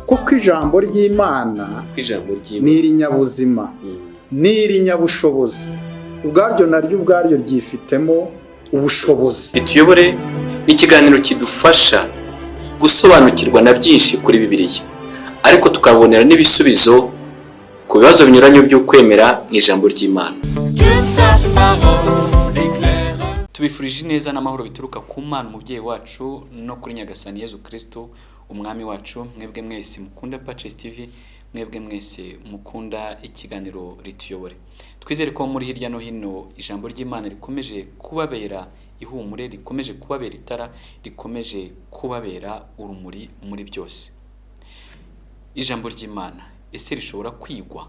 Kuko ijambo ry'Imana Ku ijambo ry'Imana ni irinyabuzima, ni irinyabushobozi, ubwaryo naryo ubwaryo ryifitemo ubushobozi. Rituyobore ni ikiganiro kidufasha gusobanukirwa na byinshi kuri Bibiliya, ariko tukabonera n'ibisubizo ku bibazo binyuranye by'ukwemera mu ijambo ry'Imana. Que ta parole éclaire. Tubifurije ineza n'amahoro bituruka ku Mana Umubyeyi wacu no kuri Nyagasani Yezu Kristo Umwami wacu. Mwebwe mwese mukunda Pacis TV, mwebwe mwese mukunda ikiganiro Rituyobore, twizere ko muri hirya no hino ijambo ry'Imana rikomeje kubabera ihumure, rikomeje kubabera itara, rikomeje kubabera urumuri muri byose. Ijambo ry'Imana ese rishobora kwigwa?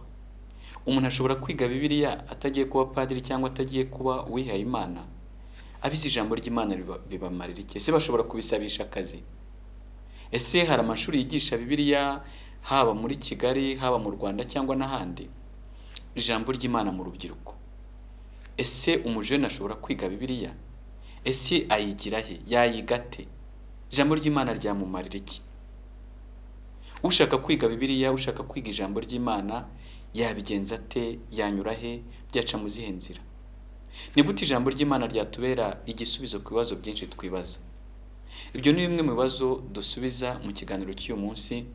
Umuntu ashobora kwiga Bibiliya atagiye kuba padiri cyangwa atagiye kuba uwihaye Imana? Abize ijambo ry'Imana bibamarira iki? Ese bashobora kubisabisha akazi? Ese hari amashuri yigisha Bibiliya, haba muri Kigali, haba mu Rwanda cyangwa n'ahandi? Ijambo ry'Imana mu rubyiruko: ese umujene ashobora kwiga Bibiliya? Ese ayigira he? Yayiga ate? Ijambo ry'Imana ryamumarira iki? Ushaka kwiga Bibiliya, ushaka kwiga ijambo ry'Imana, yabigenza ate? Yanyura he? Byaca mu zihe nzira? Ni gute ijambo ry'Imana ryatubera igisubizo ku bibazo byinshi twibaza? Ibyo ni bimwe mu bibazo dusubiza mu kiganiro cy'uyu munsi,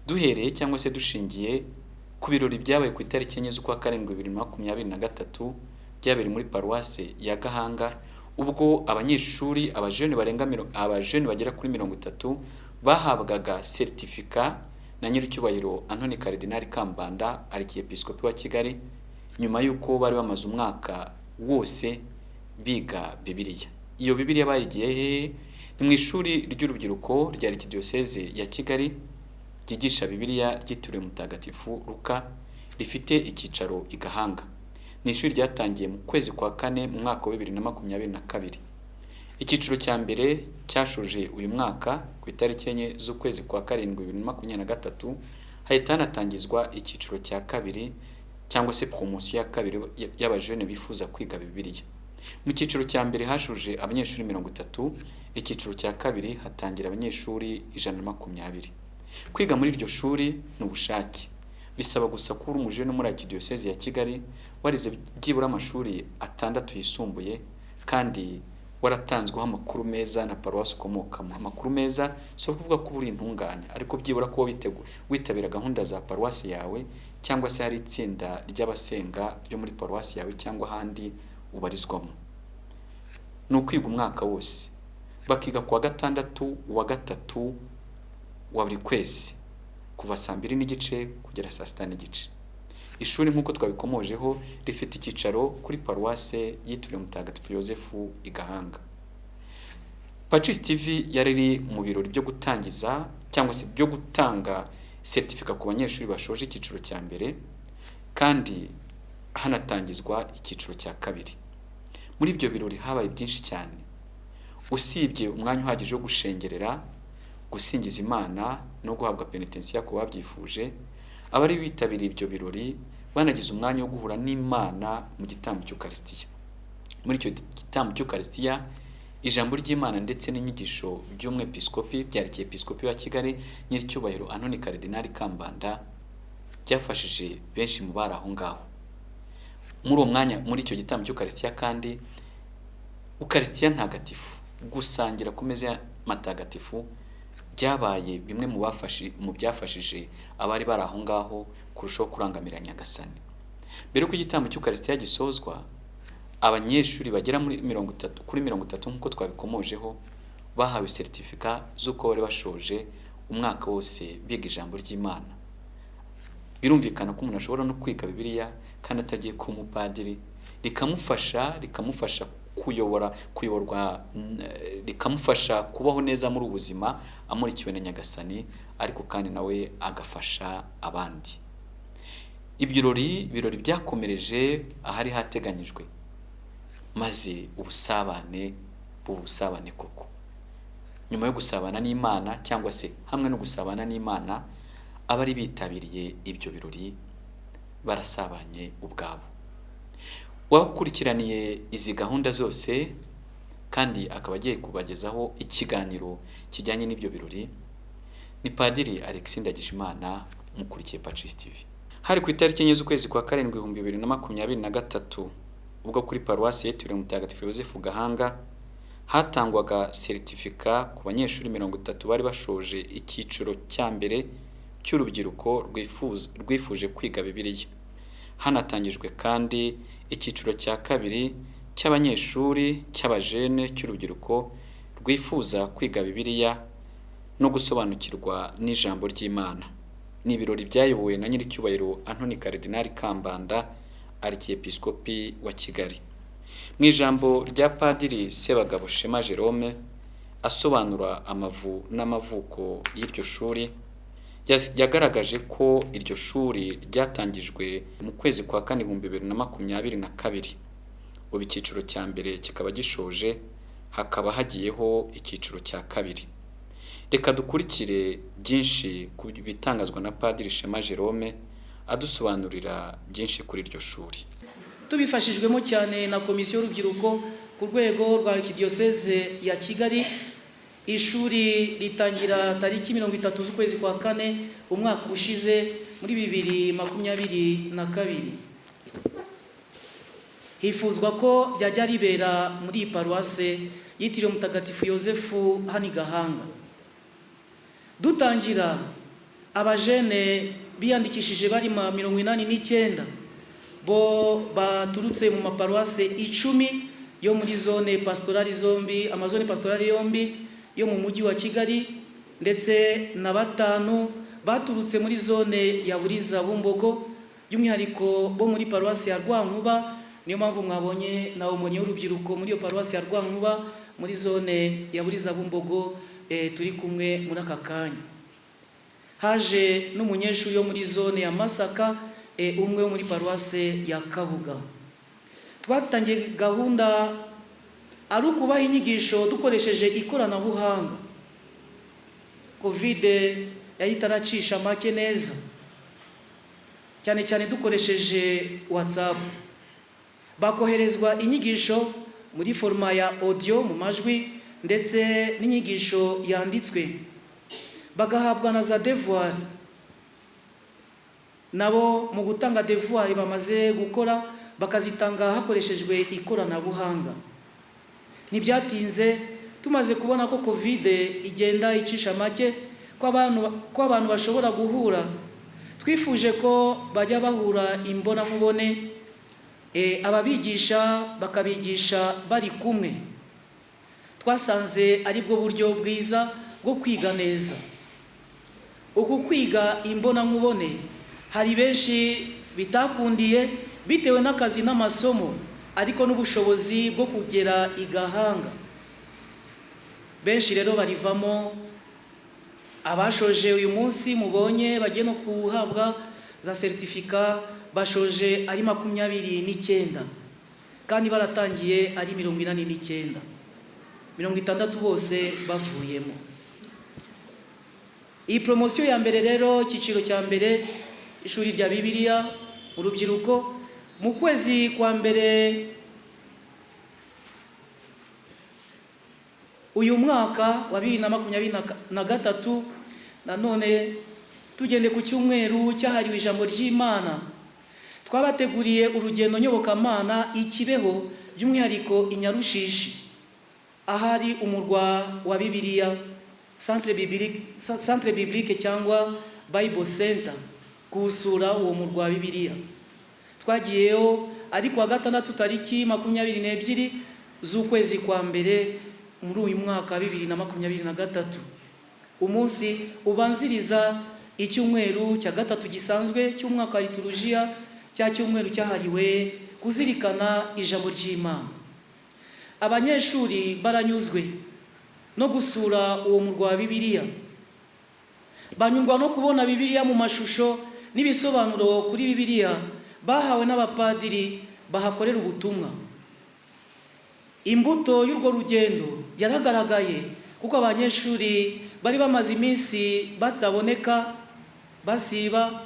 duhereye cyangwa se dushingiye ku birori byabaye ku itariki 4 z'ukwa karindwi 2023, byabereye muri paruwase ya Gahanga, ubwo abanyeshuri, abajene barenga abajene bagera kuri 30 bahabwaga seritifika na Nyiricyubahiro Antoni Karidinali Kambanda, Arkiyepiskopi wa Kigali, nyuma y'uko bari bamaze umwaka wose biga Bibiliya. Iyo Bibiliya bayigiye hehe? Ni mu ishuri ry'urubyiruko rya Arikidiyoseze ya Kigali ryigisha Bibiliya ryitiriwe Mutagatifu Luka, rifite icyicaro i Gahanga. Ni ishuri ryatangiye mu kwezi kwa kane mu mwaka wa 2022. Icyiciro cya mbere cyashoje uyu mwaka ku itariki 4 z'ukwezi kwa karindwi 2023, hahita hanatangizwa icyiciro cya kabiri cyangwa se poromosiyo ya kabiri y'abajene bifuza kwiga Bibiliya. Mu cyiciro cya mbere hashoje abanyeshuri 30, icyiciro cya kabiri hatangira abanyeshuri 120. Kwiga muri iryo shuri ni ubushake, bisaba gusa kuba uri umujene muri Arikidiyoseze ya Kigali, warize byibura amashuri 6 yisumbuye, kandi waratanzweho amakuru meza na paruwasi ukomokamo. Amakuru meza si ukuvuga ko uri intungane, ariko byibura kuba witabira gahunda za paruwasi yawe, cyangwa se hari itsinda ry'abasenga ryo muri paruwasi yawe cyangwa ahandi ubarizwamo. Ni ukwiga umwaka wose, bakiga kuwa gatandatu wa gatatu wa buri kwezi, kuva saa 2:30 kugera saa 6:30. Ishuri, nk'uko twabikomojeho, rifite icyicaro kuri paruwase yitiriwe Mutagatifu Yozefu i Gahanga. Pacis TV yari iri mu birori byo gutangiza cyangwa se byo gutanga seritifika ku banyeshuri bashoje icyiciro cya mbere, kandi hanatangizwa icyiciro cya kabiri. Muri ibyo birori habaye byinshi cyane. Usibye umwanya uhagije wo gushengerera, gusingiza Imana no guhabwa penetensiya ku babyifuje, abari bitabiriye ibyo birori banagize umwanya wo guhura n'Imana mu gitambo cy'Ukarisitiya. Muri icyo gitambo cy'Ukarisitiya, ijambo ry'Imana ndetse n'inyigisho by'umwepiskopi bya Arkiyepiskopi wa Kigali, Nyiricyubahiro Antoni Karidinali Kambanda, byafashije benshi mu bari aho ngaho muri uwo mwanya. Muri icyo gitambo cy'Ukarisitiya kandi, Ukarisitiya ntagatifu, gusangira ku meza matagatifu, byabaye bimwe mu byafashije abari bari aho ngaho kurushaho kurangamira Nyagasani. Mbere y'uko igitambo cy'Ukarisitiya gisozwa, abanyeshuri bagera muri 30 kuri 30, nk'uko twabikomojeho, bahawe seritifika z'uko bari bashoje umwaka wose biga ijambo ry'Imana. Birumvikana ko umuntu ashobora no kwiga Bibiliya kandi atagiye kuba umupadiri, rikamufasha kuyobora, kuyoborwa, rikamufasha kubaho neza muri ubu buzima amurikiwe na Nyagasani, ariko kandi nawe agafasha abandi. Ibirori byakomereje ahari hateganyijwe, maze ubusabane buba ubusabane koko. Nyuma yo gusabana n'Imana, cyangwa se hamwe no gusabana n'Imana, abari bitabiriye ibyo birori barasabanye ubwabo. Wakurikiraniye izi gahunda zose kandi akaba agiye kubagezaho ikiganiro kijyanye n'ibyo birori Ni Padiri Alexis Ndagijimana, mukurikiye Pacis TV. Hari ku itariki 4 z'ukwezi kwa karindwi 2023, ubwo kuri paruwasi yitiriwe Mutagatifu Yozefu Gahanga hatangwaga seritifika ku banyeshuri 30 bari bashoje icyiciro cya mbere cy'urubyiruko rwifuje kwiga Bibiliya. Hanatangijwe kandi icyiciro cya kabiri cy'abanyeshuri cy'abajene cy'urubyiruko rwifuza kwiga Bibiliya no gusobanukirwa n'ijambo ry'Imana. Ni ibirori byayobowe na Nyiricyubahiro Antoni Karidinali Kambanda, Arkiyepiskopi wa Kigali. Mu ijambo rya Padiri Sebagabo Shema Jerome asobanura amavu n'amavuko y'iryo shuri, yagaragaje ko iryo shuri ryatangijwe mu kwezi kwa kane 2022, ubu icyiciro cya mbere kikaba gishoje, hakaba hagiyeho icyiciro cya kabiri. Reka dukurikire byinshi ku bitangazwa na Padiri Shema Jerome adusobanurira byinshi kuri iryo shuri. Tubifashijwemo cyane na komisiyo y'urubyiruko ku rwego rwa Arikidiyoseze ya Kigali, ishuri ritangira tariki 30 z'ukwezi kwa kane umwaka ushize muri 2022. Hifuzwa ko ryajya ribera muri iyi paruwase yitiriwe Mutagatifu Yozefu hano i Gahanga. Dutangira, abajene biyandikishije bari ma 89, bo baturutse mu maparuwase 10 yo muri zone pastorali zombi, amazone pastorali yombi yo mu mujyi wa Kigali, ndetse na 5 baturutse muri zone ya Buriza Bumbogo, by'umwihariko bo muri paruwasi ya Rwankuba. Niyo mpamvu mwabonye na umunye w'urubyiruko muri iyo paruwasi ya Rwankuba muri zone ya Buriza Bumbogo, turi kumwe muri aka kanya. Haje n'umunyeshuri wo muri zone ya Masaka, umwe wo muri paruwase ya Kabuga. Twatangiye gahunda ari ukubaha inyigisho dukoresheje ikoranabuhanga. Covid yari itaracisha make neza, cyane cyane dukoresheje WhatsApp. Bakoherezwa inyigisho muri forma ya audio, mu majwi, ndetse n'inyigisho yanditswe, bagahabwa na za devoir. Nabo mu gutanga devoir bamaze gukora bakazitanga hakoreshejwe ikoranabuhanga. Ntibyatinze, tumaze kubona ko Covid igenda icisha make, ko abantu bashobora guhura, twifuje ko bajya bahura imbonankubone, ababigisha bakabigisha bari kumwe. Twasanze aribwo buryo bwiza bwo kwiga neza. Uku kwiga imbonankubone hari benshi bitakundiye bitewe n'akazi n'amasomo, ariko n'ubushobozi bwo kugera i Gahanga. Benshi rero barivamo. Abashoje uyu munsi mubonye bagiye no kuhabwa za seritifika, bashoje ari 29 kandi baratangiye ari 89, 60 bose bavuyemo. Iyi promosiyo ya mbere rero, icyiciro cya mbere, ishuri rya Bibiliya urubyiruko, mu kwezi kwa mbere uyu mwaka wa 2023, nanone tugende ku cyumweru cyahariwe ijambo ry'Imana, twabateguriye urugendo nyobokamana i Kibeho, by'umwihariko i Nyarushishi, ahari umurwa wa Bibiliya, Centre Biblique cyangwa Bible Center, kuwusura uwo murwa wa Bibiliya. Twagiyeyo ari kuwa gatandatu tariki 22 z'ukwezi kwa mbere muri uyu mwaka wa 2023, umunsi ubanziriza icyumweru cya gatatu gisanzwe cy'umwaka wa liturujia, cya cyumweru cyahariwe kuzirikana ijambo ry'Imana. Abanyeshuri baranyuzwe no gusura uwo murwa wa Bibiliya, banyurwa no kubona Bibiliya mu mashusho n'ibisobanuro kuri Bibiliya bahawe n'abapadiri bahakorera ubutumwa. Imbuto y'urwo rugendo yaragaragaye, kuko abanyeshuri bari bamaze iminsi bataboneka, basiba.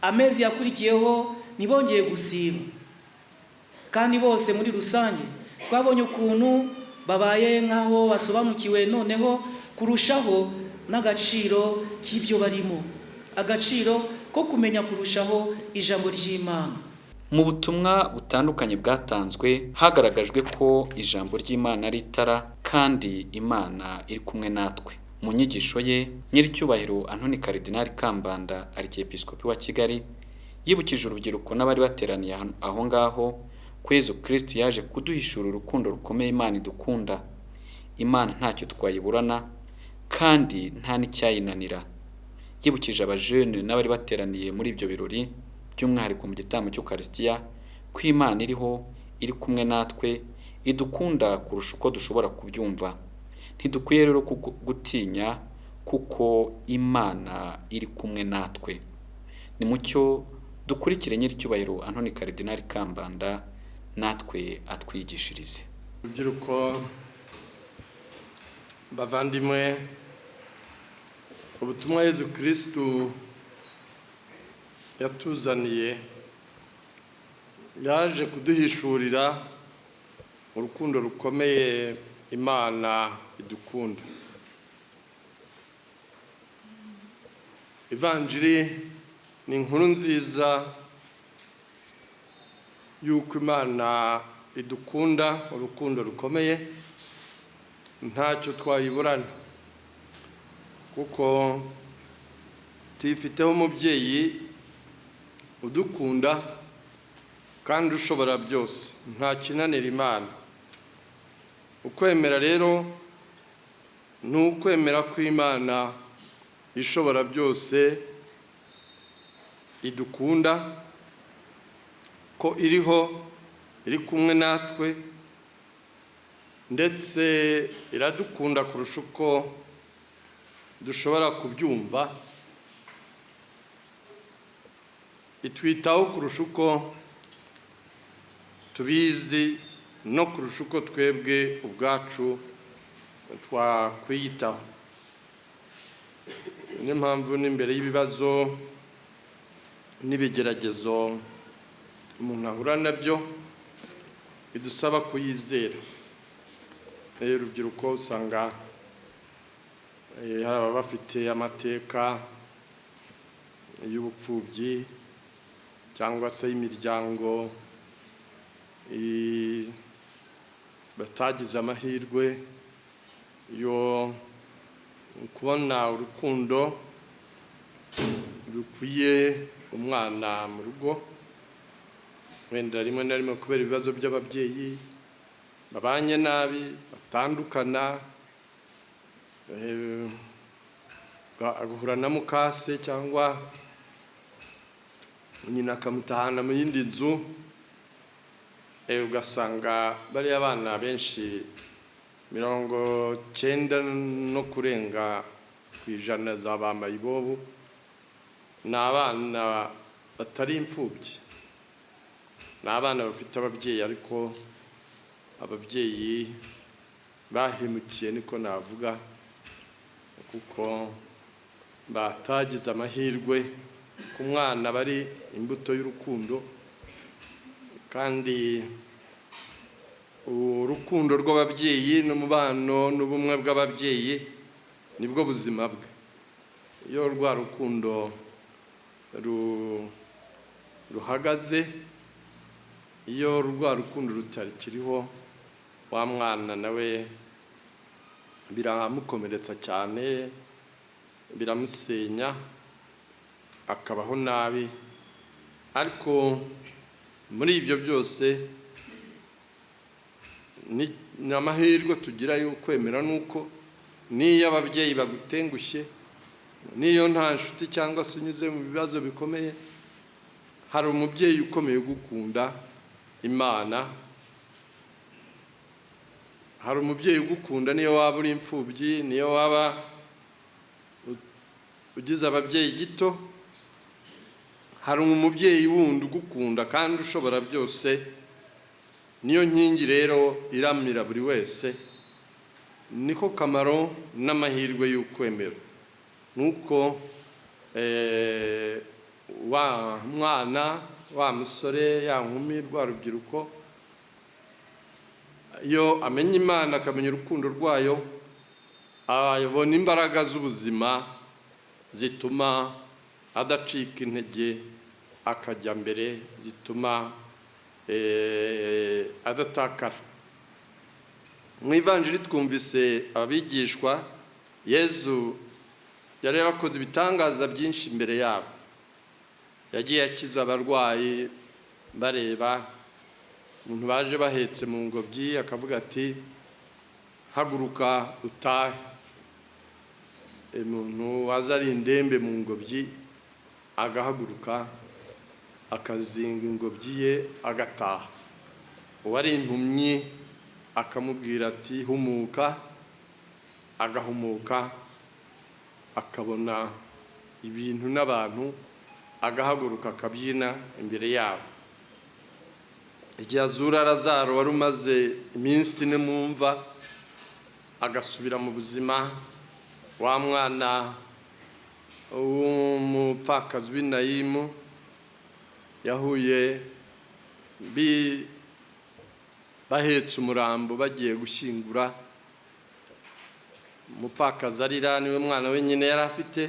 Amezi yakurikiyeho ntibongeye gusiba, kandi bose muri rusange twabonye ukuntu babaye nk'aho basobanukiwe noneho kurushaho n'agaciro k'ibyo barimo, agaciro ko kumenya kurushaho ijambo ry'Imana. Mu butumwa butandukanye bwatanzwe hagaragajwe ko ijambo ry'Imana ari itara kandi Imana iri kumwe natwe. Mu nyigisho ye, Nyiricyubahiro Antoni Karidinali Kambanda, Arkiyepiskopi wa Kigali, yibukije urubyiruko n'abari bateraniye aho ngaho ko Yezu Kristu yaje kuduhishura urukundo rukomeye Imana idukunda. Imana ntacyo twayiburana kandi nta n'icyayinanira. Yibukije abajene n'abari bateraniye muri ibyo birori, by'umwihariko mu gitambo cy'Ukarisitiya, ko Imana iriho, iri kumwe natwe, idukunda kurusha uko dushobora kubyumva. Ntidukwiye rero gutinya kuko Imana iri kumwe natwe. Ni mucyo dukurikire Nyiricyubahiro Antoni Karidinali Kambanda natwe atwigishirize. Urubyiruko, bavandimwe, ubutumwa Yezu Kristu yatuzaniye yaje kuduhishurira urukundo rukomeye Imana idukunda. Ivanjiri ni inkuru nziza y'uko Imana idukunda urukundo rukomeye, ntacyo twayiburana kuko tuyifiteho umubyeyi udukunda kandi ushobora byose, nta kinanira Imana. Ukwemera rero ni ukwemera kw'Imana ishobora byose idukunda, ko iriho, iri kumwe natwe, ndetse iradukunda kurusha uko dushobora kubyumva, itwitaho kurusha uko tubizi no kurusha uko twebwe ubwacu twakwiyitaho. Niyo mpamvu n'imbere y'ibibazo n'ibigeragezo umuntu ahura nabyo bidusaba kuyizera. Urubyiruko usanga hari ababa bafite amateka y'ubupfubyi cyangwa se y'imiryango batagize amahirwe yo kubona urukundo rukwiye umwana mu rugo, wenda rimwe na rimwe kubera ibibazo by'ababyeyi babanye nabi, batandukana, agahura na mukase cyangwa nyina akamutahana mu yindi nzu, ugasanga bariya bana benshi 90 no kurenga 100 za ba mayibobo ni abana batari imfubyi, ni abana bafite ababyeyi ariko ababyeyi bahemukiye, niko navuga, kuko batagize amahirwe ku mwana bari imbuto y'urukundo, kandi urukundo rw'ababyeyi n'umubano n'ubumwe bw'ababyeyi nibwo buzima bwe. Iyo rwa rukundo ruhagaze, iyo rwa rukundo rutakiriho, wa mwana nawe biramukomeretsa cyane, biramusenya, akabaho nabi. Ariko muri ibyo byose ni amahirwe tugira yo kwemera nuko niyo ababyeyi bagutengushye, niyo nta nshuti cyangwa se unyuze mu bibazo bikomeye, hari umubyeyi ukomeye ugukunda, Imana. Hari umubyeyi ugukunda niyo waba uri imfubyi, niyo waba ugize ababyeyi gito, hari umubyeyi wundi ugukunda kandi ushobora byose. Niyo nkingi rero iramira buri wese. Niko kamaro n'amahirwe y'ukwemera, nuko wa mwana, wa musore, ya nkumi, rwa rubyiruko, iyo amenya Imana akamenya urukundo rwayo, Abona imbaraga z'ubuzima zituma adacika intege akajya mbere, zituma adatakara. Mu ivanjiri twumvise abigishwa, Yezu yari yarakoze ibitangaza byinshi imbere yabo. Yagiye akiza abarwayi bareba, umuntu baje bahetse mu ngobyi akavuga ati: "Haguruka utahe." Umuntu waza ari indembe mu ngobyi agahaguruka, akazinga ingobyi ye agataha. Uwari impumyi akamubwira ati: "Humuka," agahumuka, akabona ibintu n'abantu, agahaguruka akabyina imbere yabo. Igihe azura Lazaro wari umaze iminsi 4 mu mva agasubira mu buzima, wa mwana w'umupfakazi w'i Nayimu yahuye bahetse umurambo bagiye gushyingura, umupfakazi arira, niwe mwana wenyine yari afite,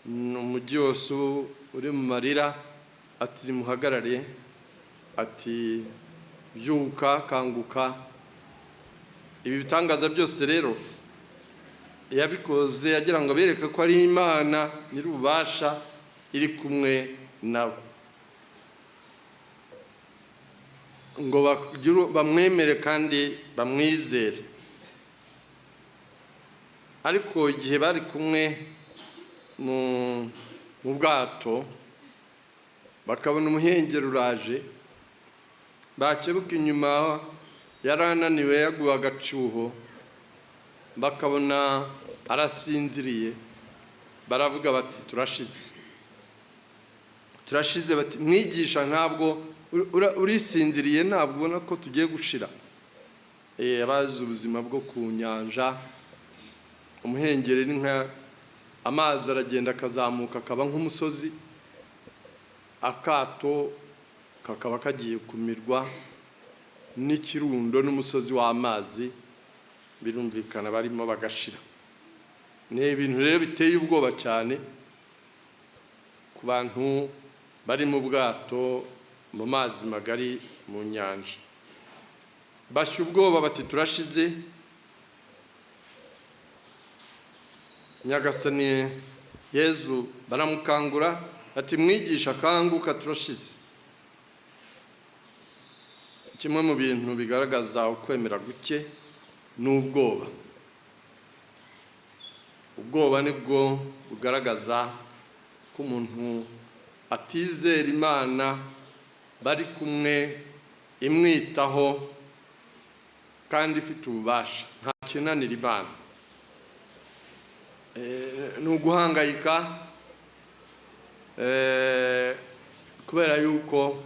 umujyi wose uri mu marira, ati: "Nimuhagarare," ati: "Byuka, kanguka." Ibi bitangaza byose rero yabikoze agira ngo abereke ko ari Imana nyir'ububasha iri kumwe nabo, ngo bamwemere kandi bamwizere. Ariko igihe bari kumwe mu bwato, bakabona umuhengeri uraje, bakebuka inyuma yari ananiwe yaguwe agacuho, bakabona arasinziriye, baravuga bati: "Turashize, turashize." Bati: "Mwigisha, ntabwo urisinziriye, ntabwo ubona ko tugiye gushira?" Abazi ubuzima bwo ku nyanja, umuhengeri ni nka amazi aragenda akazamuka akaba nk'umusozi, akato kakaba kagiye kumirwa n'ikirundo n'umusozi w'amazi, birumvikana barimo bagashira. Ni ibintu rero biteye ubwoba cyane ku bantu bari mu bwato mu mazi magari mu nyanja. Bashya ubwoba bati: "Turashize." Nyagasani Yezu baramukangura bati: "Mwigisha, kanguka, turashize." Kimwe mu bintu bigaragaza ukwemera guke ni ubwoba. Ubwoba nibwo bugaragaza ko umuntu atizera Imana bari kumwe, imwitaho kandi ifite ububasha, nta kinanira Imana. Ni uguhangayika kubera yuko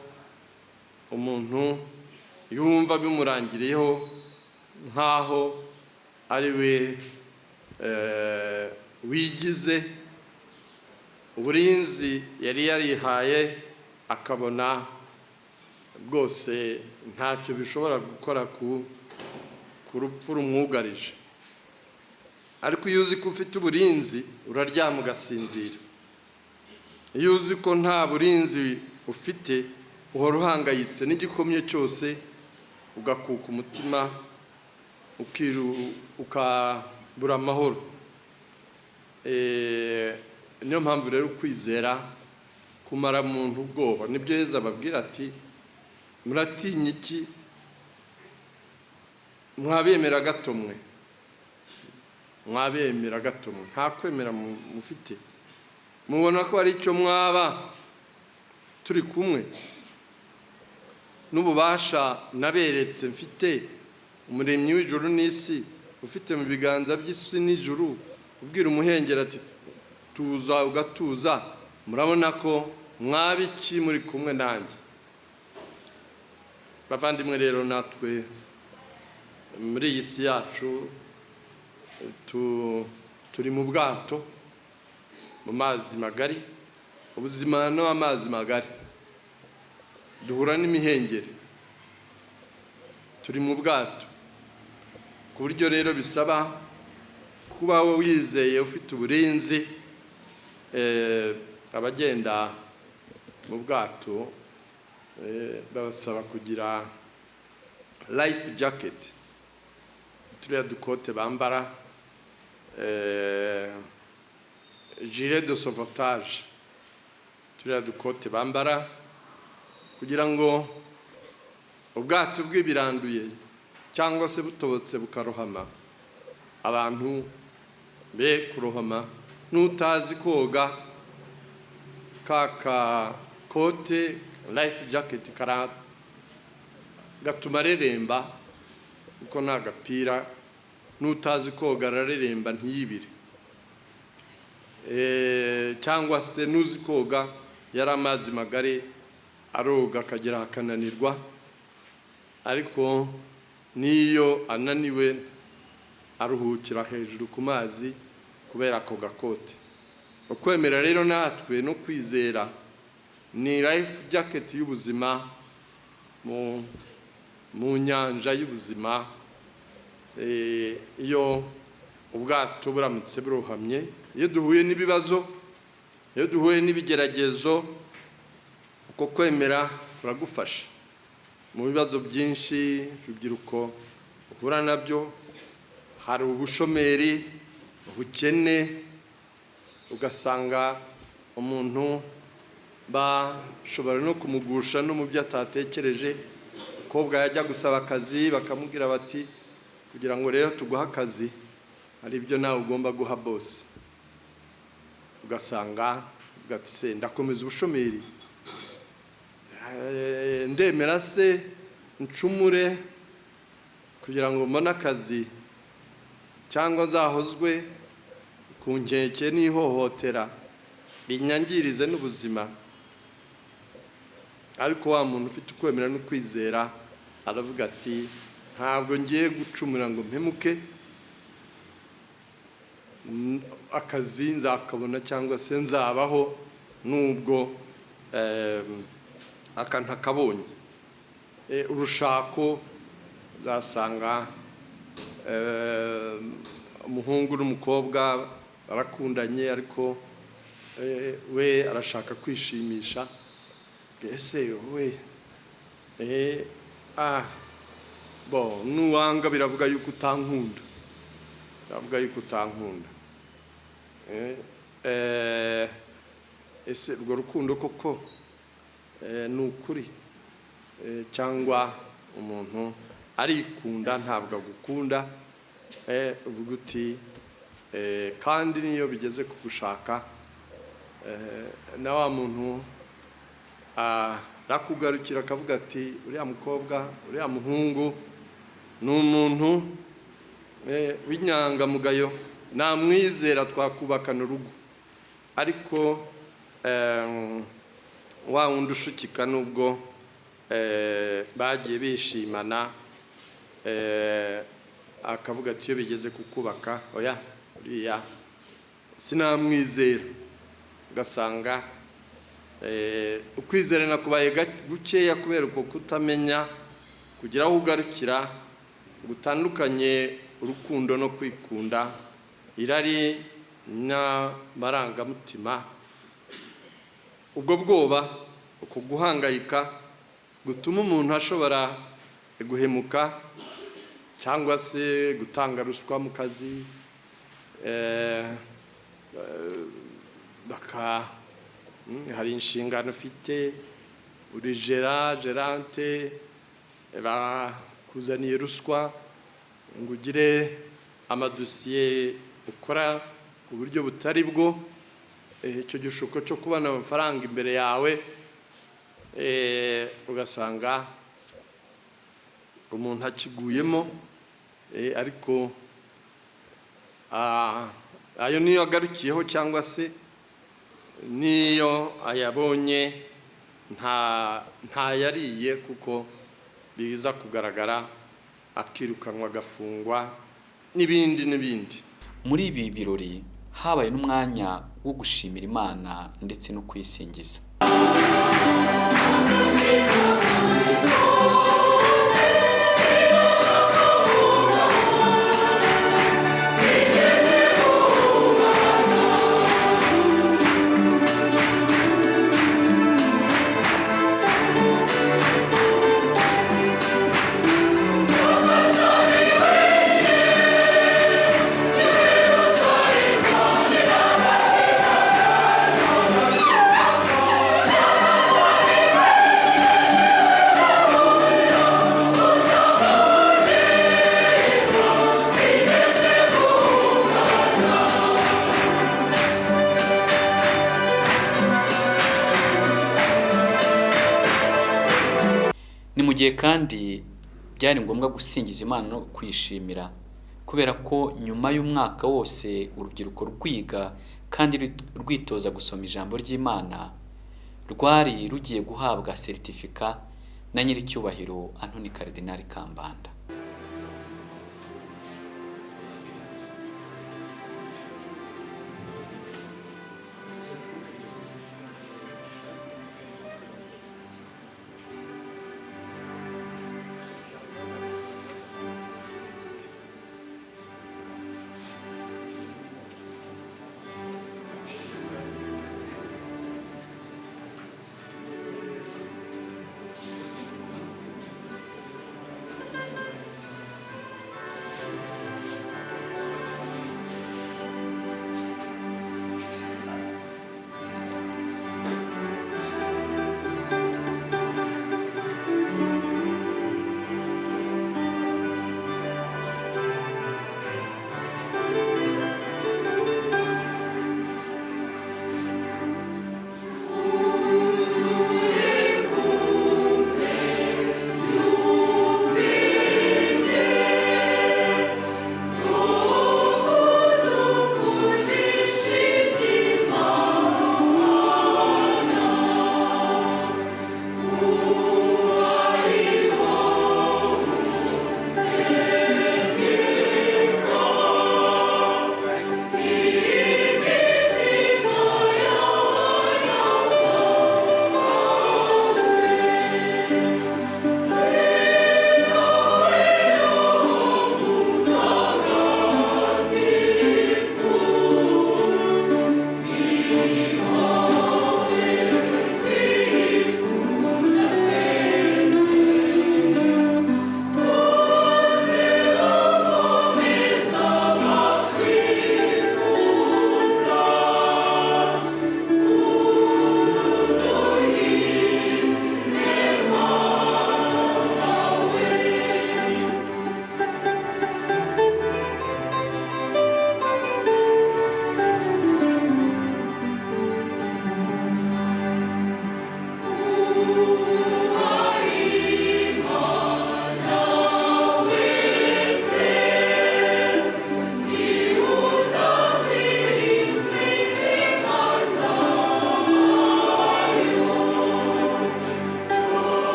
umuntu yumva bimurangiriyeho nk'aho ari we wigize uburinzi yari yarihaye, akabona bwose ntacyo bishobora gukora ku rupfu rumwugarije. Ariko iyo uzi ko ufite uburinzi uraryama ugasinzira. Iyo uzi ko nta burinzi ufite uhora uhangayitse n'igikomye cyose, ugakuka umutima, ukabura amahoro. Niyo mpamvu rero kwizera kumara muntu ubwoba. Nibyo Yezu ababwira ati: "Muratinya iki, mwabemera gato mwe, mwabemera gato mwe, nta kwemera mufite, mubona ko hari icyo mwaba turi kumwe n'ububasha naberetse mfite, umuremyi w'ijuru n'isi, ufite mu biganza by'isi n'ijuru, ubwira umuhengeri ati tuza ugatuza, murabona ko mwaba iki muri kumwe nanjye?" Bavandimwe rero, natwe muri iyi si yacu turi mu bwato mu mazi magari. Ubuzima ni amazi magari, duhura n'imihengeri, turi mu bwato, ku buryo rero bisaba Kuba wizeye ufite uburinzi, abagenda mu bwato babasaba kugira life jacket, turiya dukote bambara, gilet de sauvetage, turiya dukote bambara kugira ngo ubwato bw'ibiranduye cyangwa se butobotse bukarohama, abantu be kurohama. N'utazi koga, ka kakote life jacket kara gatuma areremba, kuko ni agapira, n'utazi koga arareremba ntiyibire. Cyangwa se n'uzi koga, yari amazi magari, aroga akagera akananirwa, ariko n'iyo ananiwe aruhukira hejuru ku mazi kubera ako gakote. Ukwemera rero natwe no kwizera ni life jacket y'ubuzima mu nyanja y'ubuzima. Iyo ubwato buramutse burohamye, iyo duhuye n'ibibazo, iyo duhuye n'ibigeragezo, uko kwemera kuragufasha mu bibazo byinshi urubyiruko uhura nabyo. Hari ubushomeri, ubukene, ugasanga umuntu bashobora no kumugusha no mu byo atatekereje. Umukobwa yajya gusaba akazi, bakamubwira bati: "Kugira ngo rero tuguhe akazi, hari ibyo nawe ugomba guha boss." Ugasanga uvuga ati: "Se ndakomeza ubushomeri? Ndemera se ncumure kugira ngo mbone akazi, cyangwa nzahozwe ku nkeke n'ihohotera binyangirize n'ubuzima?" Ariko wa muntu ufite ukwemera no kwizera aravuga ati: "Ntabwo ngiye gucumura ngo mpemuke. Akazi nzakabona cyangwa se nzabaho nubwo aka ntakabonye." Urushako, uzasanga umuhungu n'umukobwa barakundanye, ariko we arashaka kwishimisha. Ese we bo nuwanga biravuga yuko utankunda, biravuga yuko utankunda. Ese urwo rukundo koko ni ukuri, cyangwa umuntu arikunda, ntabwo agukunda? Uvuga uti kandi niyo bigeze ku gushaka, na wa muntu arakugarukira akavuga ati: "Uriya mukobwa, uriya muhungu ni umuntu w'inyangamugayo, namwizera, twakubakana urugo." Ariko wa wundi ushukika, nubwo bagiye bishimana, akavuga ati: "Iyo bigeze ku kubaka, oya, uriya sinamwizera." Ugasanga ukwizerana kubaye gukeya kubera uko kutamenya kugira aho ugarukira, gutandukanye urukundo no kwikunda, irari n'amarangamutima. Ubwo bwoba, uko guhangayika gutuma umuntu ashobora guhemuka cyangwa se gutanga ruswa mu kazi, baka hari inshingano ufite, uri gérant, gérante, bakuzaniye ruswa ngo ugire amadosiye ukora ku buryo butari bwo. Icyo gishuko cyo kubona amafaranga imbere yawe, ugasanga umuntu akiguyemo. Ariko ayo niyo agarukiyeho, cyangwa se niyo ayabonye ntayariye, kuko biza kugaragara akirukanwa, agafungwa n'ibindi n'ibindi. Muri ibi birori habaye n'umwanya wo gushimira Imana ndetse no kuyisingiza. Ni mu gihe kandi byari ngombwa gusingiza Imana no kuyishimira, kubera ko nyuma y'umwaka wose urubyiruko rwiga kandi rwitoza gusoma ijambo ry'Imana, rwari rugiye guhabwa seritifika na Nyiricyubahiro Antoni Karidinali Kambanda.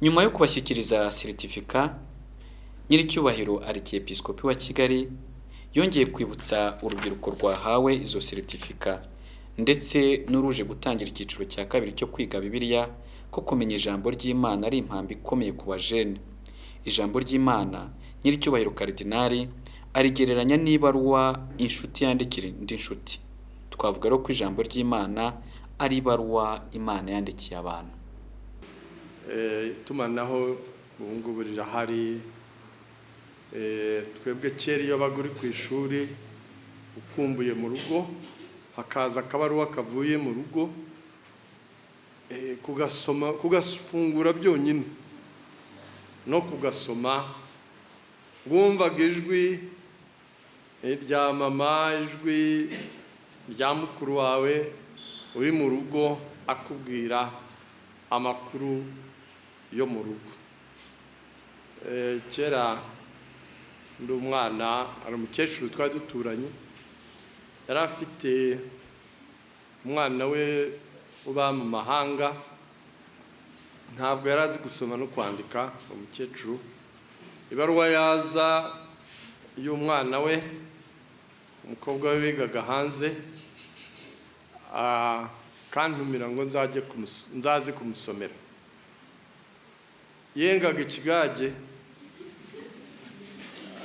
Nyuma yo kubashyikiriza seritifika, Nyiricyubahiro Arkiyepiskopi wa Kigali yongeye kwibutsa urubyiruko rwahawe izo seritifika ndetse n'uruje gutangira icyiciro cya kabiri cyo kwiga Bibiliya ko kumenya ijambo ry'Imana ari impamba ikomeye ku bajene. Ijambo ry'Imana Nyiricyubahiro Karidinali arigereranya n'ibaruwa inshuti yandikira indi nshuti. Twavuga rero ko ijambo ry'Imana ari ibaruwa Imana yandikiye abantu. Itumanaho ubu ngubu rirahari. Twebwe kera iyo wabaga uri ku ishuri ukumbuye mu rugo, hakaza akabaruwa kavuye mu rugo, kugasoma, kugafungura byonyine no kugasoma, wumvaga ijwi rya mama, ijwi rya mukuru wawe uri mu rugo akubwira amakuru yo mu rugo. Kera ndi umwana, hari umukecuru twari duturanye, yari afite umwana we uba mu mahanga. Ntabwo yari azi gusoma no kwandika umukecuru. Ibaruwa yaza y'umwana we, umukobwa we wigaga hanze, akantumira ngo nzajye nzaze kumusomera. Yengaga ikigage,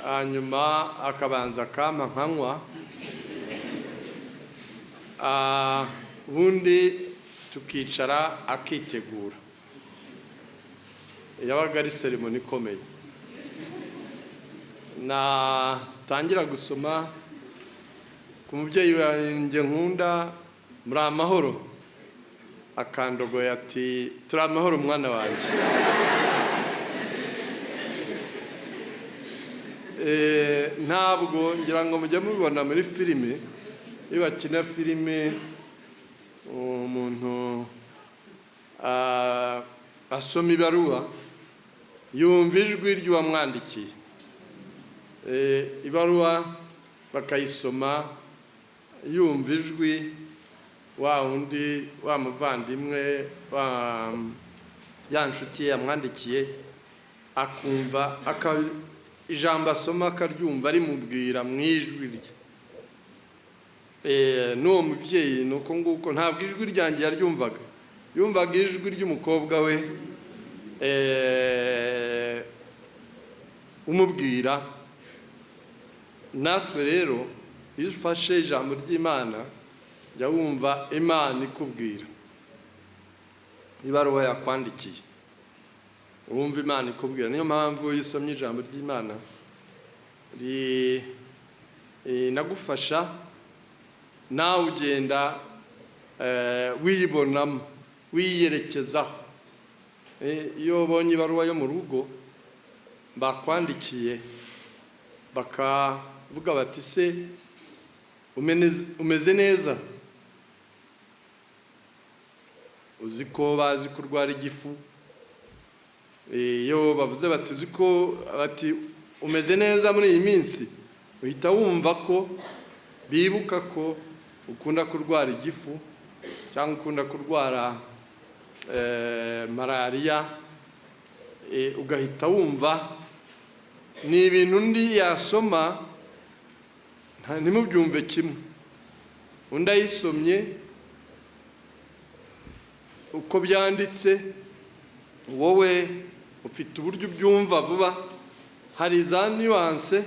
hanyuma akabanza akampa nkanywa, ubundi tukicara akitegura. Yabaga ari cérémonie ikomeye. Natangira gusoma ku mubyeyi wanjye nkunda, "Muri amahoro?" Akandogoye ati: "Turi amahoro, mwana wanjye." Ntabwo ngira ngo mujya mubibona muri filime, iyo bakina filime umuntu asoma ibaruwa, yumva ijwi ry'uwamwandikiye. Ibaruwa bakayisoma yumva ijwi wa wundi, wa muvandimwe, wa ya nshuti ye yamwandikiye, akumva ijambo asoma akaryumva rimubwira mu ijwi rye. N'uwo mubyeyi ni uko nguko, ntabwo ijwi ryanjye yaryumvaga, yumvaga ijwi ry'umukobwa we umubwira. Natwe rero iyo ufashe ijambo ry'Imana, jya wumva Imana ikubwira ibaruwa yakwandikiye, wumva Imana ikubwira. Niyo mpamvu iyo usomye ijambo ry'Imana rinagufasha, nawe ugenda wiyibonamo, wiyerekezaho. Iyo ubonye ibaruwa yo mu rugo bakwandikiye, bakavuga bati: "Se umeze neza?" Uzi ko bazi kurwara igifu. Iyo bavuze bati uzi ko bati "Umeze neza muri iyi minsi?", uhita wumva ko bibuka ko ukunda kurwara igifu cyangwa ukunda kurwara malariya, ugahita wumva ni ibintu undi yasoma ntimubyumve kimwe. Undi ayisomye uko byanditse, wowe ufite uburyo ubyumva vuba. Hari za nuance,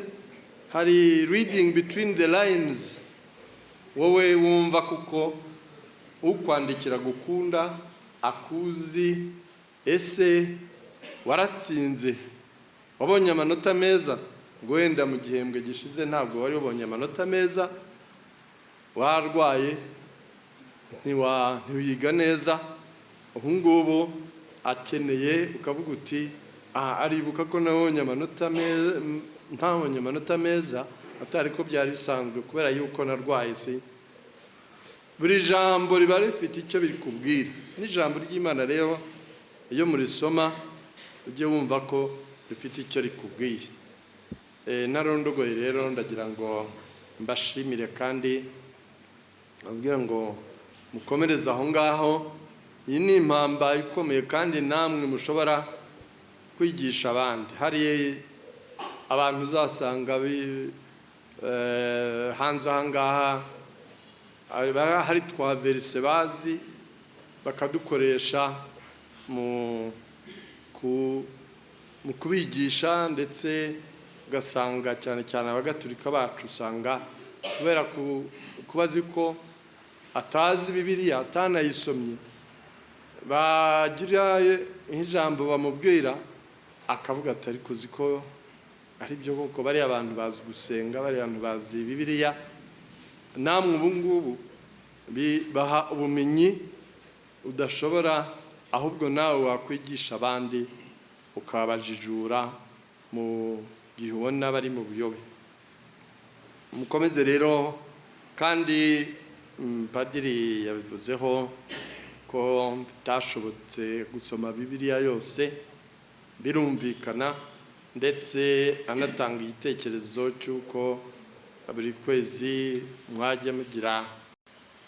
hari reading between the lines wowe wumva, kuko ukwandikira gukunda, akuzi. Ese waratsinze, wabonye amanota meza? Ngo wenda mu gihembwe gishize ntabwo wari wabonye amanota meza, warwaye, ntiwiga neza. Ubu ngubu akeneye, ukavuga uti: "Aha aribuka ko nabonye amanota meza, ntabonye amanota meza atari ko byari bisanzwe kubera yuko narwaye." Si buri jambo riba rifite icyo bikubwira? N'ijambo ry'Imana rero, iyo murisoma ujye wumva ko rifite icyo rikubwiye. Narondogoye rero, ndagira ngo mbashimire kandi mbabwira ngo mukomereze aho ngaho. Iyi ni impamba ikomeye, kandi namwe mushobora kwigisha abandi. Hari abantu uzasanga hanze aha ngaha hari twa versets bazi, bakadukoresha mu kubigisha, ndetse ugasanga cyane cyane Abagatulika bacu, usanga kubera kuba azi ko atazi Bibiliya, atanayisomye, bagira nk'ijambo bamubwira akavuga ati: "Ariko uzi ko ari byo koko, bariya abantu bazi gusenga, bariya bantu bazi Bibiliya." Namwe ubu ngubu bibaha ubumenyi udashobora, ahubwo nawe wakwigisha abandi, ukabajijura mu gihe ubona bari mu buyobe. Mukomeze rero. Kandi padiri yabivuzeho ko bitashobotse gusoma Bibiliya yose, birumvikana, ndetse anatanga igitekerezo cy'uko buri kwezi mwajya mugira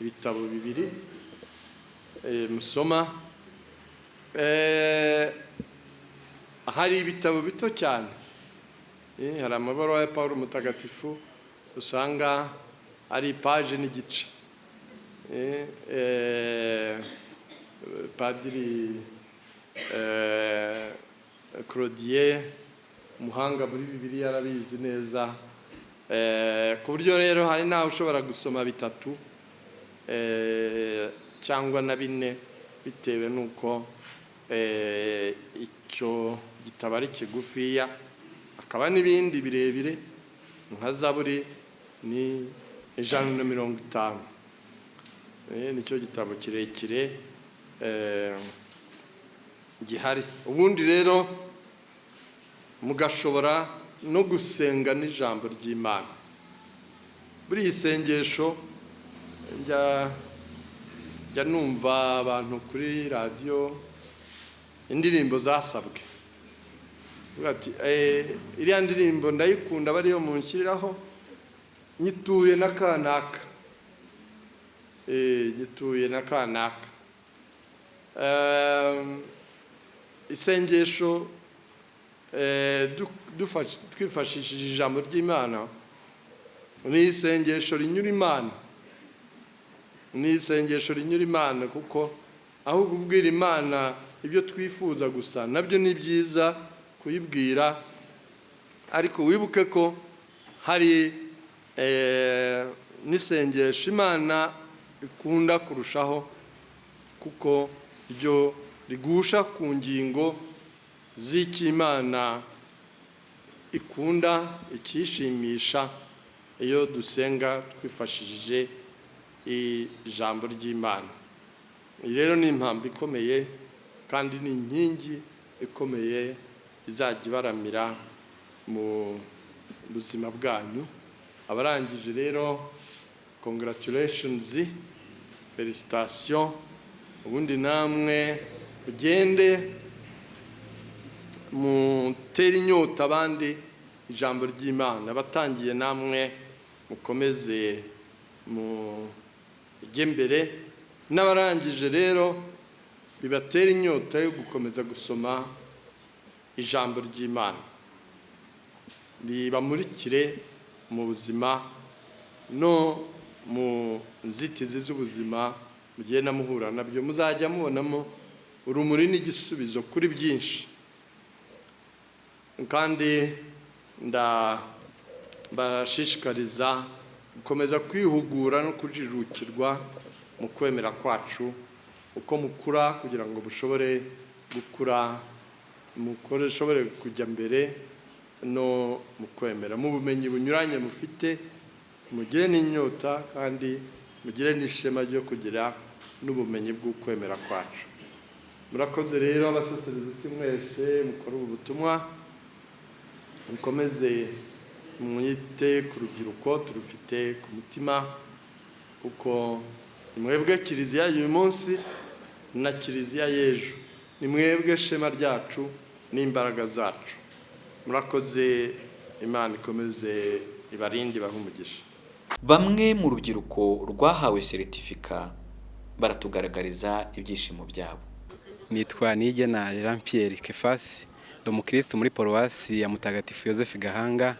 ibitabo bibiri musoma. Hari ibitabo bito cyane. Hari amabaruwa ya Paul Mutagatifu usanga ari ipaji n'igice. Padiri Claudien, umuhanga muri Bibiliya, arabizi neza. Ku buryo rero hari n'aho ushobora gusoma bitatu cyangwa na bine, bitewe n'uko icyo gitabo ari kigufiya. Hakaba n'ibindi birebire nka Zaburi, ni 150. Nicyo gitabo kirekire gihari. Ubundi rero mugashobora no gusenga n'ijambo ry'Imana. Buri isengesho, njya numva abantu kuri radiyo, indirimbo zasabwe. Uvuga ati: "Iriya ndirimbo ndayikunda, bariyo munshyiriraho, nyituye na kanaka, nyituye na kanaka." Isengesho twifashishije ijambo ry'Imana ni isengesho rinyura Imana, ni isengesho rinyura Imana, kuko aho kubwira Imana ibyo twifuza gusa, nabyo ni byiza kuyibwira, ariko wibuke ko hari n'isengesho Imana ikunda kurushaho, kuko ryo rigusha ku ngingo z'icyo Imana ikunda, ikishimisha, iyo dusenga twifashishije ijambo ry'Imana. Iyi rero ni impamvu ikomeye kandi ni inkingi ikomeye izajya ibaramira mu buzima bwanyu. Abarangije rero, congratulations, félicitations. Ubundi namwe ugende mutere inyota abandi ijambo ry'Imana. Abatangiye namwe mukomeze mujye mbere, n'abarangije rero bibatera inyota yo gukomeza gusoma ijambo ry'Imana, ribamurikire mu buzima no mu nzitizi z'ubuzima mugenda muhura nabyo. Muzajya mubonamo urumuri n'igisubizo kuri byinshi. Kandi ndabashishikariza gukomeza kwihugura no kujijukirwa mu kwemera kwacu uko mukura, kugira ngo mushobore gukura, mushobore kujya mbere no mu kwemera, mu bumenyi bunyuranye mufite. Mugire n'inyota kandi mugire n'ishema ryo kugira n'ubumenyi bw'ukwemera kwacu. Murakoze rero, abasaseredoti mwese mukora ubu butumwa, mukomeze mwite ku rubyiruko, turufite ku mutima, kuko ni mwebwe Kiliziya y'uyu munsi na Kiliziya y'ejo, ni mwebwe shema ryacu n'imbaraga zacu. Murakoze, Imana ikomeze ibarinde, ibahe umugisha. Bamwe mu rubyiruko rwahawe seritifika baratugaragariza ibyishimo byabo. Nitwa Niyigena Jean Pierre Kefasi, ndi umukirisitu muri Paruwasi ya Mutagatifu Yosefu Gahanga.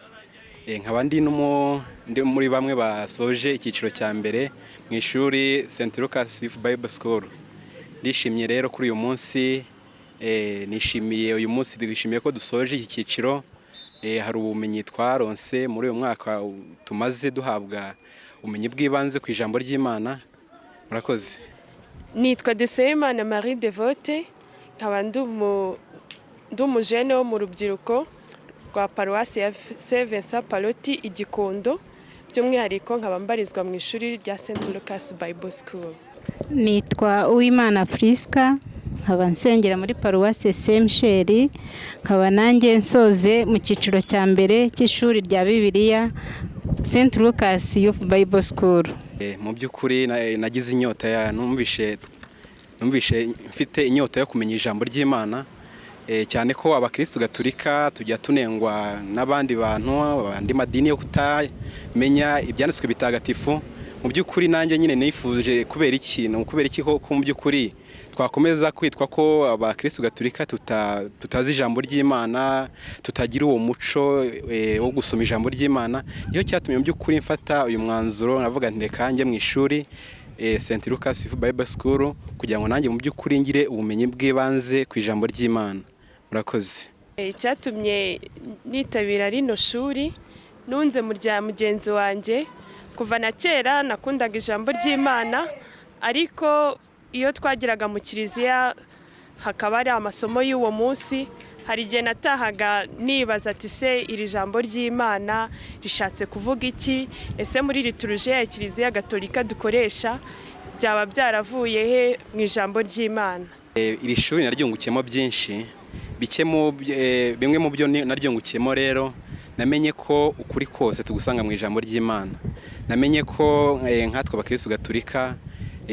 Nkaba ndi muri bamwe basoje icyiciro cya mbere mu ishuri St Lucas Youth Bible School. Ndishimye rero kuri uyu munsi, nishimiye uyu munsi, twishimiye ko dusoje iki cyiciro. Hari ubumenyi twaronse muri uyu mwaka tumaze duhabwa ubumenyi bw'ibanze ku ijambo ry'Imana. Murakoze. Nitwa Dusabimana Marie Devote, nkaba ndi umujene wo mu rubyiruko rwa Paruwasi ya Saint Vincent Pallotti i Gikondo, by'umwihariko nkaba mbarizwa mu ishuri rya St Lucas Bible School. Nitwa Uwimana Priska, nkaba nsengera muri Paruwasi Saint Michel, nkaba nanjye nsoze mu cyiciro cya mbere cy'ishuri rya Bibiliya St Lucas Youth Bible School. Mu by'ukuri nagize inyota ya numvishe mfite inyota yo kumenya ijambo ry'Imana, cyane ko abakirisitu gatulika tujya tunengwa n'abandi bantu, andi madini, yo kutamenya ibyanditswe bitagatifu. Mu by'ukuri nanjye nyine nifuje kubera ikintu, kubera iki ko mu by'ukuri twakomeza kwitwa ko abakristu gatolika tutazi ijambo ry'Imana, tutagira uwo muco wo gusoma ijambo ry'Imana. Niyo cyatumye mu by'ukuri mfata uyu mwanzuro, navuga nti reka njye mu ishuri St Lucas Bible School kugira ngo nanjye mu by'ukuri ngire ubumenyi bw'ibanze ku ijambo ry'Imana. Murakoze. Icyatumye nitabira rino shuri, nunze mu rya mugenzi wanjye. Kuva na kera nakundaga ijambo ry'Imana, ariko iyo twageraga mu kiliziya hakaba ari amasomo y'uwo munsi, hari igihe natahaga nibaza ati se iri jambo ry'Imana rishatse kuvuga iki? Ese muri liturujia ya Kiliziya Gatolika dukoresha byaba byaravuye he mu ijambo ry'Imana? Iri shuri naryungukiyemo byinshi. Bimwe mu byo naryungukiyemo rero, namenye ko ukuri kose tugusanga mu ijambo ry'Imana. Namenye ko nkatwe abakristu gatolika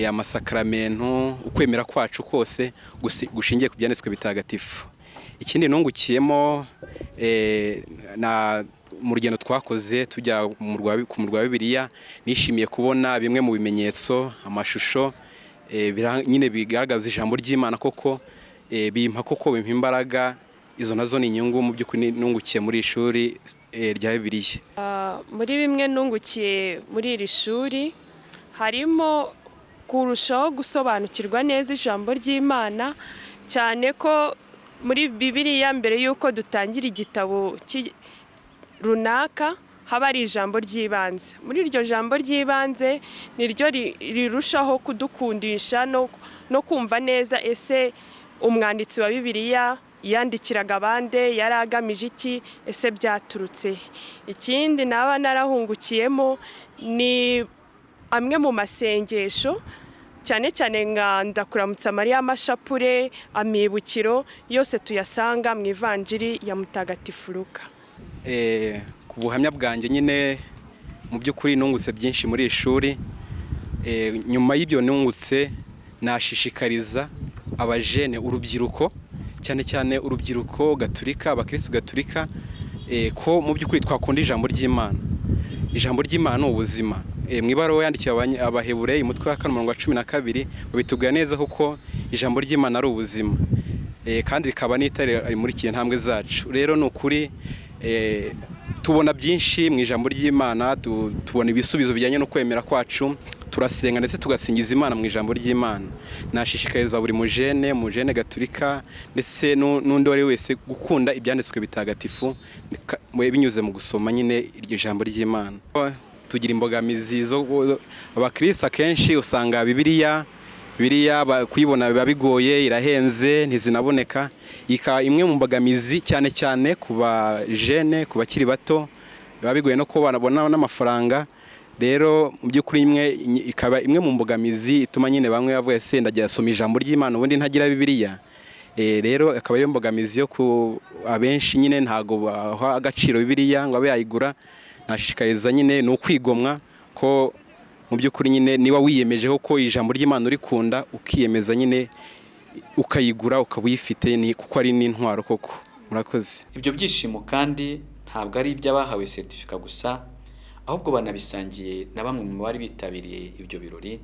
amasakramentu, ukwemera kwacu kose gushingiye ku byanditswe bitagatifu. Ikindi nungukiyemo na mu rugendo twakoze tujya ku murwa wa Bibiliya, nishimiye kubona bimwe mu bimenyetso, amashusho nyine bigaragaza ijambo ry'Imana koko, bimpa koko bimpa imbaraga. Izo nazo ni inyungu mu by'ukuri nungukiye muri ishuri rya Bibiliya. Muri bimwe nungukiye muri iri shuri harimo kurushaho gusobanukirwa neza ijambo ry'Imana, cyane ko muri Bibiliya mbere y'uko dutangira igitabo runaka haba ari ijambo ry'ibanze. Muri iryo jambo ry'ibanze niryo rirushaho kudukundisha no kumva neza ese umwanditsi wa Bibiliya yandikiraga abande, yari agamije iki, ese byaturutse. Ikindi naba narahungukiyemo ni amwe mu masengesho, cyane cyane nka Ndakuramutsa Mariya, amashapure, amibukiro yose tuyasanga mu Ivanjiri ya Mutagatifu Luka. Ku buhamya bwanjye nyine mu by'ukuri nungutse byinshi muri ishuri. Nyuma y'ibyo nungutse, nashishikariza abajene, urubyiruko, cyane cyane urubyiruko gaturika, abakristu gaturika, ko mu by'ukuri twakunda ijambo ry'Imana. Ijambo ry'Imana ni ubuzima. Mu ibaruwa yandikiwe Abahebureyi umutwe wa 4 umurongo wa 12 babitubwira neza kuko ijambo ry'Imana ari ubuzima, kandi rikaba n'itara rimurikiye intambwe zacu. Rero ni ukuri tubona byinshi mu ijambo ry'Imana, tubona ibisubizo bijyanye no kwemera kwacu, turasenga ndetse tugasingiza Imana mu ijambo ry'Imana. Nashishikariza buri mujene gaturika ndetse n'undi wari wese gukunda ibyanditswe bitagatifu binyuze mu gusoma nyine iryo jambo ry'Imana. Tugira imbogamizi zo abakristo akenshi usanga Bibiliya kuyibona biba bigoye, irahenze, ntizinaboneka. Ika imwe mu mbogamizi cyane cyane ku bajene, ku bakiri bato, biba bigoye no ko banabona n'amafaranga. Rero mu by'ukuri ikaba imwe mu mbogamizi ituma nyine bamwe bavuga se ndagira soma ijambo ry'Imana ubundi ntagira Bibiliya. Rero akaba ari imbogamizi yo ku abenshi nyine ntago baha agaciro Bibiliya ngo abe yayigura. Nashishikariza nyine ni ukwigomwa ko mu by'ukuri nyine niba wiyemeje ko ijambo ry'Imana urikunda, ukiyemeza nyine ukayigura ukaba uyifite, ni kuko ari n'intwaro koko. Murakoze. Ibyo byishimo kandi ntabwo ari iby'abahawe certificat gusa, ahubwo banabisangiye na bamwe mu bari bitabiriye ibyo birori,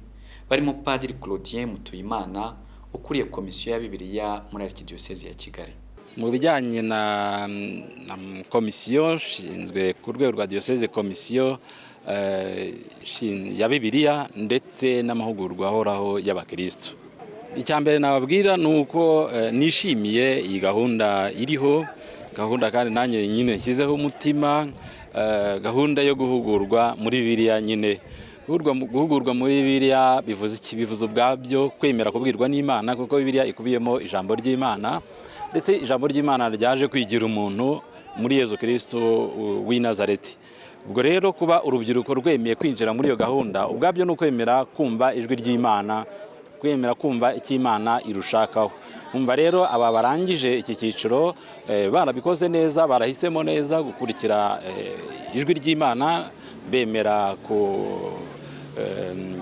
barimo Padiri Claudien Mutuyimana ukuriye komisiyo ya Bibiliya muri Archdiocese ya Kigali. Mu bijyanye na komisiyo ishinzwe ku rwego rwa diyoseze, komisiyo ya Bibiliya ndetse n'amahugurwa ahoraho y'abakristo, icya mbere nababwira ni uko nishimiye iyi gahunda iriho, gahunda kandi nanjye nyine nshyizeho umutima, gahunda yo guhugurwa muri Bibiliya. Nyine guhugurwa muri Bibiliya bivuze iki? Bivuze ubwabyo kwemera kubwirwa n'Imana, kuko Bibiliya ikubiyemo ijambo ry'Imana, ndetse ijambo ry'Imana ryaje kwigira umuntu muri Yezu Kristo w'i Nazareti. Ubwo rero kuba urubyiruko rwemeye kwinjira muri iyo gahunda ubwabyo ni ukwemera kumva ijwi ry'Imana, kwemera kumva icyo Imana irushakaho. Umva rero aba barangije iki cyiciro barabikoze neza, barahisemo neza gukurikira ijwi ry'Imana, bemera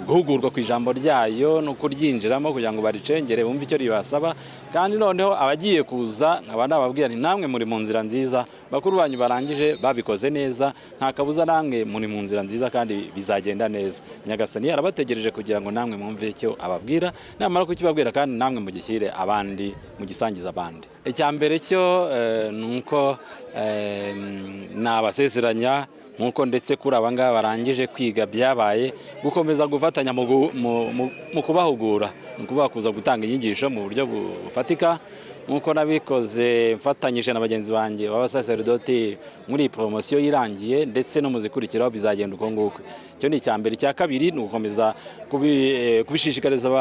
guhugurwa ku ijambo ryayo no kuryinjiramo kugira ngo baricengere, bumve icyo ribasaba. Kandi noneho abagiye kuza nkaba nababwira nti: "Namwe muri mu nzira nziza, bakuru banyu barangije babikoze neza, nta kabuza namwe muri mu nzira nziza kandi bizagenda neza." Nyagasani arabategereje kugira ngo namwe mwumve icyo ababwira, namara kukibabwira kandi namwe mugishyire abandi, mugisangize abandi. Icya mbere cyo ni uko nabasezeranya, nk'uko ndetse kuri aba ngaba barangije kwiga byabaye, gukomeza gufatanya mu kubahugura, mu kubaha kuza gutanga inyigisho mu buryo bufatika, nk'uko nabikoze mfatanyije na bagenzi banjye b'abasaseridoti muri iyi poromosiyo irangiye, ndetse no mu zikurikiraho bizagenda uko nguko. Icyo ni icya mbere. Icya kabiri ni ugukomeza kubishishikariza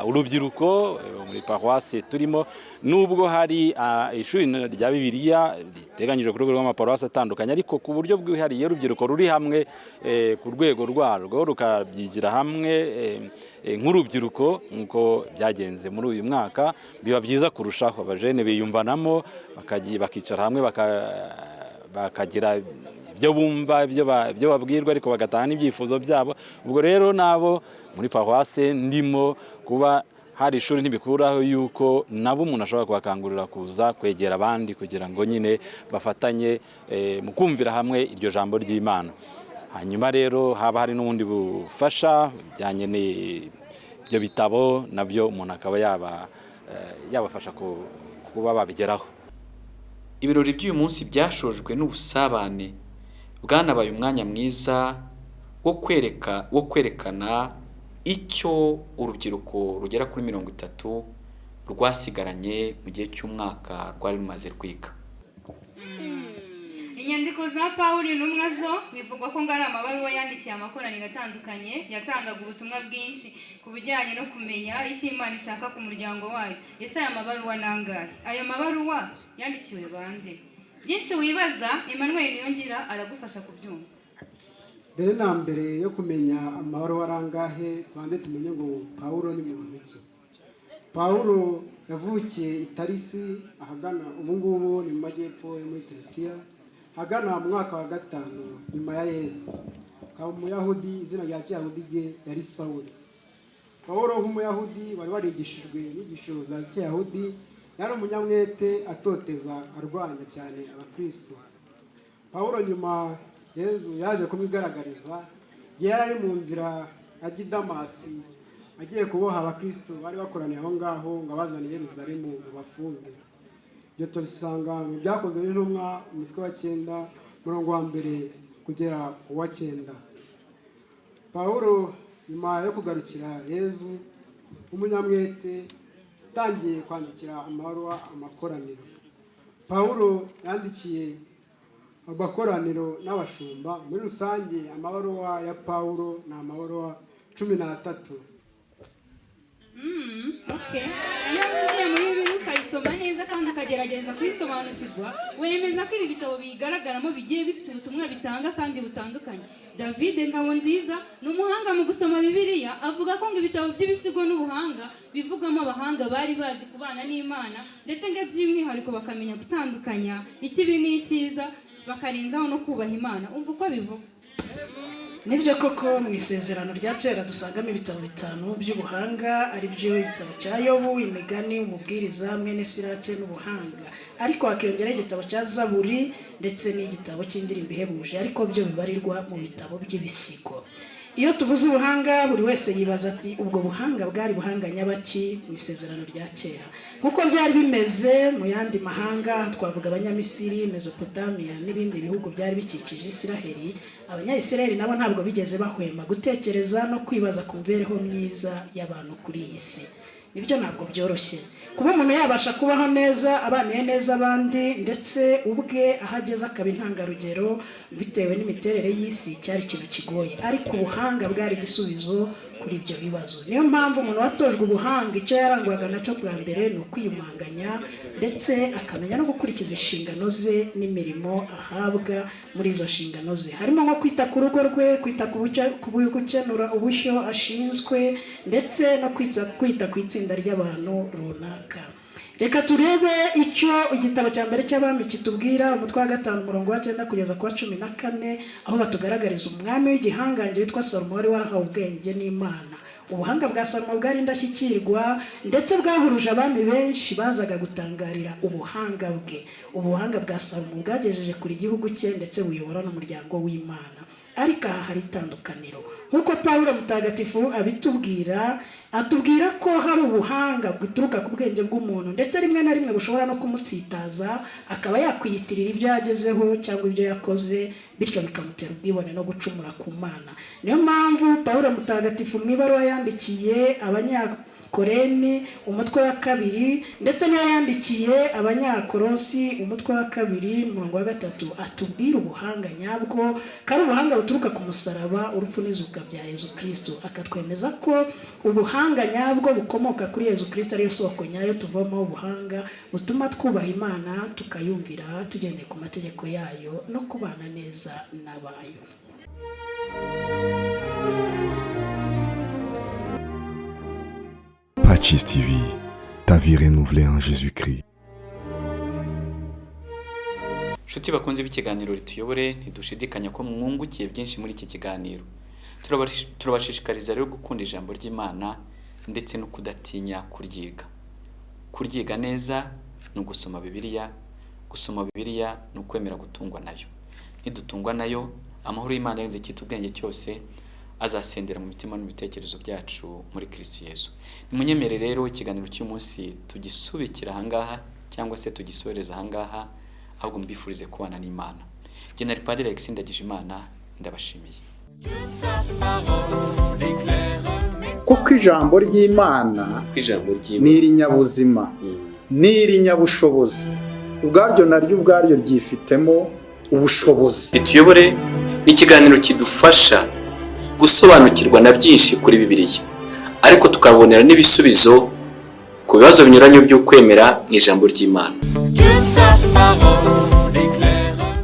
urubyiruko muri paruwasi turimo. Nubwo hari ishuri rya Bibiliya riteganyijwe ku rwego rw'amaparuwasi atandukanye, ariko ku buryo bwihariye urubyiruko ruri hamwe ku rwego rwarwo rukabyigira hamwe nk'urubyiruko, nk'uko byagenze muri uyu mwaka, biba byiza kurushaho. Abajene biyumvanamo, bakicara hamwe, bakagira ibyo bumva, ibyo babwirwa, ariko bagataha n'ibyifuzo byabo. Ubwo rero nabo muri paruwase ndimo, kuba hari ishuri ntibikuraho yuko nabo umuntu ashobora kubakangurira kuza kwegera abandi kugira ngo nyine bafatanye mu kumvira hamwe iryo jambo ry'Imana. Hanyuma rero haba hari n'ubundi bufasha bijyanye n'ibyo bitabo, nabyo umuntu akaba yabafasha kuba babigeraho. Ibirori by'uyu munsi byashojwe n'ubusabane, bwanabaye umwanya mwiza wo kwerekana icyo urubyiruko rugera kuri 30 rwasigaranye mu gihe cy'umwaka rwari rumaze rwiga. Inyandiko za Pawulo intumwa zo bivugwa ko ngo ari amabaruwa yandikiye amakoraniro atandukanye, yatangaga ubutumwa bwinshi ku bijyanye no kumenya icyo Imana ishaka ku muryango wayo. Ese aya mabaruwa ni angahe? Ayo mabaruwa yandikiwe bande? Byinshi wibaza, Emmanuel Niyongira aragufasha kubyumva. Mbere na mbere yo kumenya amabaruwa arangahe, tubanze tumenye ngo Pawulo ni muntu ki? Pawulo yavukiye i Tarisi, ahagana ubu ngubu ni mu majyepfo yo muri Turukiya, ahagana mu mwaka wa 5 nyuma ya Yezu. Akaba Umuyahudi, izina rya kiyahudi rye yari Sawuli. Pawulo nk'Umuyahudi wari warigishijwe inyigisho za kiyahudi, yari umunyamwete, atoteza, arwanya cyane Abakristo. Pawulo nyuma Yezu yaje kumwigaragariza igihe yari ari mu nzira ajya i Damasi, agiye kuboha Abakristo bari bakoraniye aho ngaho ngo abazane i Yeruzalemu ngo bafunge. Ibyo tubisanga mu Byakozwe n'Intumwa, umutwe wa 9, umurongo wa 1 kugera ku wa 9. Pawulo nyuma yo kugarukira Yezu, w'umunyamwete, utangiye kwandikira amabaruwa amakoraniro. Pawulo yandikiye amakoraniro n'abashumba muri rusange. Amabaruwa ya Pawulo ni amabaruwa 13. Okay. Iyo winjiye muri Bibiliya ukayisoma neza kandi ukagerageza kuyisobanukirwa, wemeza ko ibi bitabo biyigaragaramo bigiye bifite ubutumwa bitanga kandi butandukanye. David Ngabonziza ni umuhanga mu gusoma Bibiliya, avuga ko ngo ibitabo by'ibisigo n'ubuhanga bivugamo abahanga bari bazi kubana n'Imana, ndetse ngo by'umwihariko bakamenya gutandukanya ikibi n'icyiza, bakarenzaho no kubaha Imana. Umva uko bivuga. Nibyo koko, mu Isezerano rya Kera dusangamo ibitabo bitanu by'ubuhanga, ari byo igitabo cya Yobu, Imigani, Umubwiriza, Mwene Sirake n'Ubuhanga, ariko hakiyongeraho igitabo cya Zaburi ndetse n'igitabo cy'Indirimbo Ihebuje, ariko byo bibarirwa mu bitabo by'ibisigo. Iyo tuvuze ubuhanga, buri wese yibaza ati: "Ubwo buhanga bwari buhanga nyabaki mu Isezerano rya Kera?" Nk'uko byari bimeze mu yandi mahanga, twavuga Abanyamisiri, Mesopotamiya n'ibindi bihugu byari bikikije Isiraheli, Abanyayisiraheli nabo ntabwo bigeze bahwema gutekereza no kwibaza ku mibereho myiza y'abantu kuri iyi si. Nibyo, ntabwo byoroshye kuba umuntu yabasha kubaho neza, abaniye neza abandi, ndetse ubwe aho ageze akaba intangarugero. Bitewe n'imiterere y'isi, cyari ikintu kigoye, ariko ubuhanga bwari igisubizo kuri ibyo bibazo. Niyo mpamvu umuntu watojwe ubuhanga, icyo yarangwaga nacyo bwa mbere ni ukwiyumanganya, ndetse akamenya no gukurikiza inshingano ze n'imirimo ahabwa. Muri izo nshingano ze harimo nko kwita ku rugo rwe, kwita ku gukenura ubushyo ashinzwe, ndetse no kwita ku itsinda ry'abantu runaka. Reka turebe icyo igitabo cya mbere cy'Abami kitubwira, umutwe wa 5, umurongo wa 9 kugeza ku wa 14, aho batugaragariza umwami w'igihangange witwa Salomo wari warahawe ubwenge n'Imana. Ubuhanga bwa Salomo bwari indashyikirwa, ndetse bwahuruje abami benshi bazaga gutangarira ubuhanga bwe. Ubuhanga bwa Salomo bwagejeje kure igihugu cye, ndetse buyobora n'umuryango w'Imana. Ariko aha hari itandukaniro, nk'uko Pawulo mutagatifu abitubwira. Atubwira ko hari ubuhanga buturuka ku bwenge bw'umuntu, ndetse rimwe na rimwe bushobora no kumutsitaza, akaba yakwiyitirira ibyo yagezeho cyangwa ibyo yakoze, bityo bikamutera ubwibone no gucumura ku Mana. Niyo mpamvu Pawulo mutagatifu mu ibaruwa yandikiye Abanyakoreni, umutwe wa 2, ndetse n'iyo yandikiye Abanyakorosi, umutwe wa 2, umurongo wa 3, atubwira ubuhanga nyabwo, ko ari ubuhanga buturuka ku musaraba, urupfu n'izuka bya Yezu Kristo, akatwemeza ko ubuhanga nyabwo bukomoka kuri Yezu Kristo, ariyo soko nyayo tuvamo ubuhanga butuma twubaha Imana, tukayumvira tugendeye ku mategeko yayo no kubana neza n'abayo. Patches TV, ta vie renouvelée en Jésus-Christ. Nshuti bakunze b'ikiganiro Rituyobore, ntidushidikanya ko mwungukiye byinshi muri iki kiganiro. Turabashishikariza rero gukunda ijambo ry'Imana ndetse no kudatinya kuryiga. Kuryiga neza ni ugusoma Bibiliya, gusoma Bibiliya ni ukwemera gutungwa nayo. Nidutungwa nayo, amahoro y'Imana arenze icyitwa ubwenge cyose azasendera mu mitima n'ibitekerezo byacu muri Kristo Yesu. Nimunyemere rero ikiganiro cy'umunsi tugisubikira ahangaha, cyangwa se tugisoreza ahangaha, ahubwo mbifurize kubana n'Imana. Jye nari Padiri Alexis Ndagijimana, ndabashimiye. Kuko ijambo ry'Imana ni irinyabuzima, ni irinyabushobozi, ubwaryo naryo ubwaryo ryifitemo ubushobozi. Rituyobore ni ikiganiro kidufasha gusobanukirwa na byinshi kuri Bibiliya, ariko tukabonera n'ibisubizo ku bibazo binyuranye by'ukwemera mu ijambo ry'Imana. Que ta parole